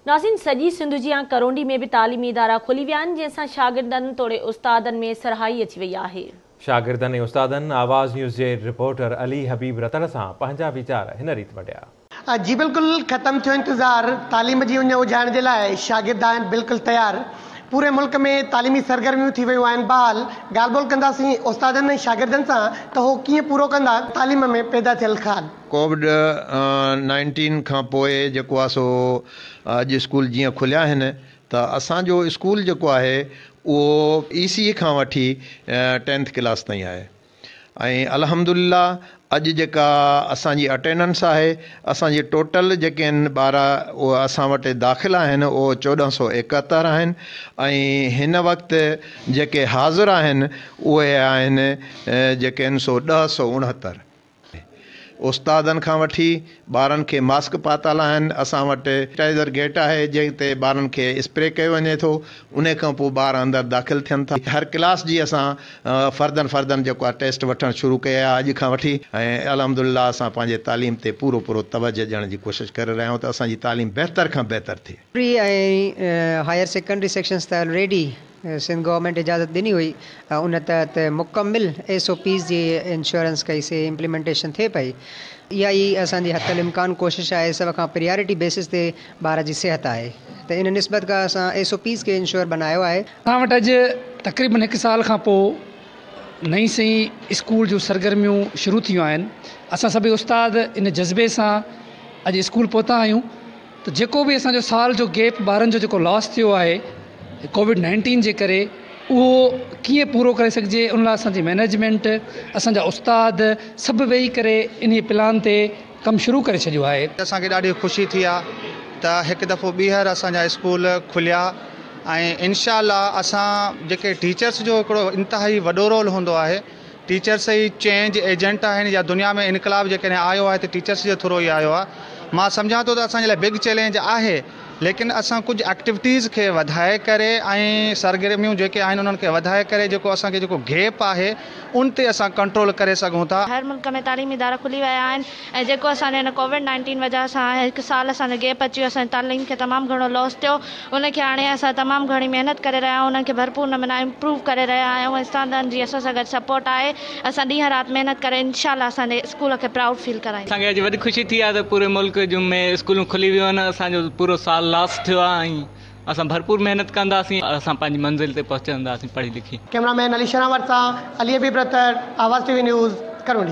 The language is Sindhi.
ناظرين سڄي سنڌ جيان ڪرونڊي ۾ به تعليمي ادارا کلي ويا آهن، جنهن سان شاگردن توڙي استادن ۾ سرهائي اچي وئي آهي. شاگردن ۽ استادن آواز نيوز جي رپورٽر علي حبيب رتڙ سان پنهنجا ويچار هن ريت ونڊيا. جي بلڪل ختم ٿيو انتظار تعليم جي اڃ اجهائڻ جي لاء شاگرد آهن بلڪل تيار پوري ملڪ ۾ تعليمي سرگرميون ٿي ويون آهن بحال ڳالهه ٻولهه ڪنداسين استادن ۽ شاگردن سان ته هو ڪيئن پورو ڪندا تعليم ۾ پيدا ٿيل خال. ڪووڊ 19 کان پوء جيڪو آهي سو اڄ اسڪول جيئن کليا آهن ته اسان جو اسڪول جيڪو آهي اهو اي سي کان وٺي ٽينٿ ڪلاس تائين آهي ۽ الحمد لله اڄ جيڪا اسان جي اٽينڊنس آهي اسان جي ٽوٽل جيڪي آهن ٻار اهي اسان وٽ داخل آهن اهو 1471 آهن ۽ هن وقت جيڪي حاضر آهن اهي آهن جيڪي آهن سو 1069. استادن کان وٺي ٻارن کي ماسڪ پاتل آهن، اسان وٽ سينيٽائيزر گيٽ آهي جنهن تي ٻارن کي اسپري ڪيو وڃي ٿو، انهي کان پوء ٻار اندر داخل ٿين ٿا، هر ڪلاس جي اسان فردن فردن جيڪو آهي ٽيسٽ وٺڻ شروع ڪئي آهي اڄ کان وٺي ۽ الحمدلله اسان پنهنجي تعليم تي پورو پورو توجه ڏيڻ جي ڪوشش ڪري رهيا آهيون ته اسان جي تعليم بهتر کان بهتر ٿئي. پري ۽ هائير سيڪنڊري سيڪشنز ته آلريڊي سنڌ گورنمينٽ اجازت ڏني هئي ان تحت مڪمل ايس او پيز جي انشورنس ڪئي سي امپليمينٽيشن ٿئي پئي اها ئي اسان جي حت الامڪان ڪوشش آهي سڀ کان پريارٽي بيسس تي ٻار جي صحت آهي ته ان نسبت کان اسان ايس او پيز کي انشور بنايو آهي. اسان وٽ اڄ تقريبن هڪ سال کان پوء نئين سئين اسڪول جون سرگرميون شروع ٿيون آهن اسان سڀئي استاد ان جذبي سان اڄ اسڪول پهتا آهيون ته جيڪو به اسان جو سال جو گيپ ٻارن جو جيڪو لاس ٿيو آهي ڪووڊ 19 جي ڪري اهو ڪيئن پورو ڪري سگهجي ان لاء اسان جي مئنيجمينٽ اسان جا استاد سڀ ويهي ڪري انهي پلان تي ڪم شروع ڪري ڇڏيو آهي. اسان کي ڏاڍي خوشي ٿي آ ته هڪ دفعو ٻيهر اسان جا اسڪول کليا ۽ انشاء الله اسان جيڪي ٽيچرس جو هڪڙو انتهائي وڏو رول هوندو آهي ٽيچرس ئي چينج ايجنٽ آهن يا دنيا ۾ انقلاب جيڪڏهن آيو آهي ته ٽيچرس جي ٿرو ئي آيو آهي مان سمجهان ٿو ته اسان جي لاء بگ چئلينج آهي ليڪن اسان ڪجهه ايڪٽيوٽيز کي وڌائي ڪري ۽ سرگرميون جيڪي آهن انهن کي وڌائي ڪري جيڪو اسان کي جيڪو گيپ آهي ان تي اسان ڪنٽرول ڪري سگهون ٿا. هر ملڪ ۾ تعليمي ادارا کلي ويا آهن ۽ جيڪو اسان جي هن ڪووڊ 19 وجهه سان هڪ سال اسان جو گيپ اچي ويو اسان جي تعليم کي تمام گهڻو لاس ٿيو ان کي هاڻي اسان تمام گهڻي محنت ڪري رهيا آهيون انهن کي ڀرپور نموني امپروو ڪري رهيا آهيون ۽ استادن جي اسان سان گڏ سپورٽ آهي اسان ڏينهن رات محنت ڪري انشاء الله اسان جي اسڪول کي پرائوڊ فيل ڪرائينداسين. اسان کي اڄ وڏي خوشي ٿي آهي ته پوري ملڪ ۾ اسڪولون کلي ويون آهن اسان جو پورو سال لاس ٿيو آهي ۽ اسان ڀرپور محنت ڪنداسين اسان پنهنجي منزل تي پهچنداسين پڙهي لکي. ڪئميرا مين علي شناور سان علي حبيب رتڙ، آواز ٽي وي نيوز، ڪرونڊي.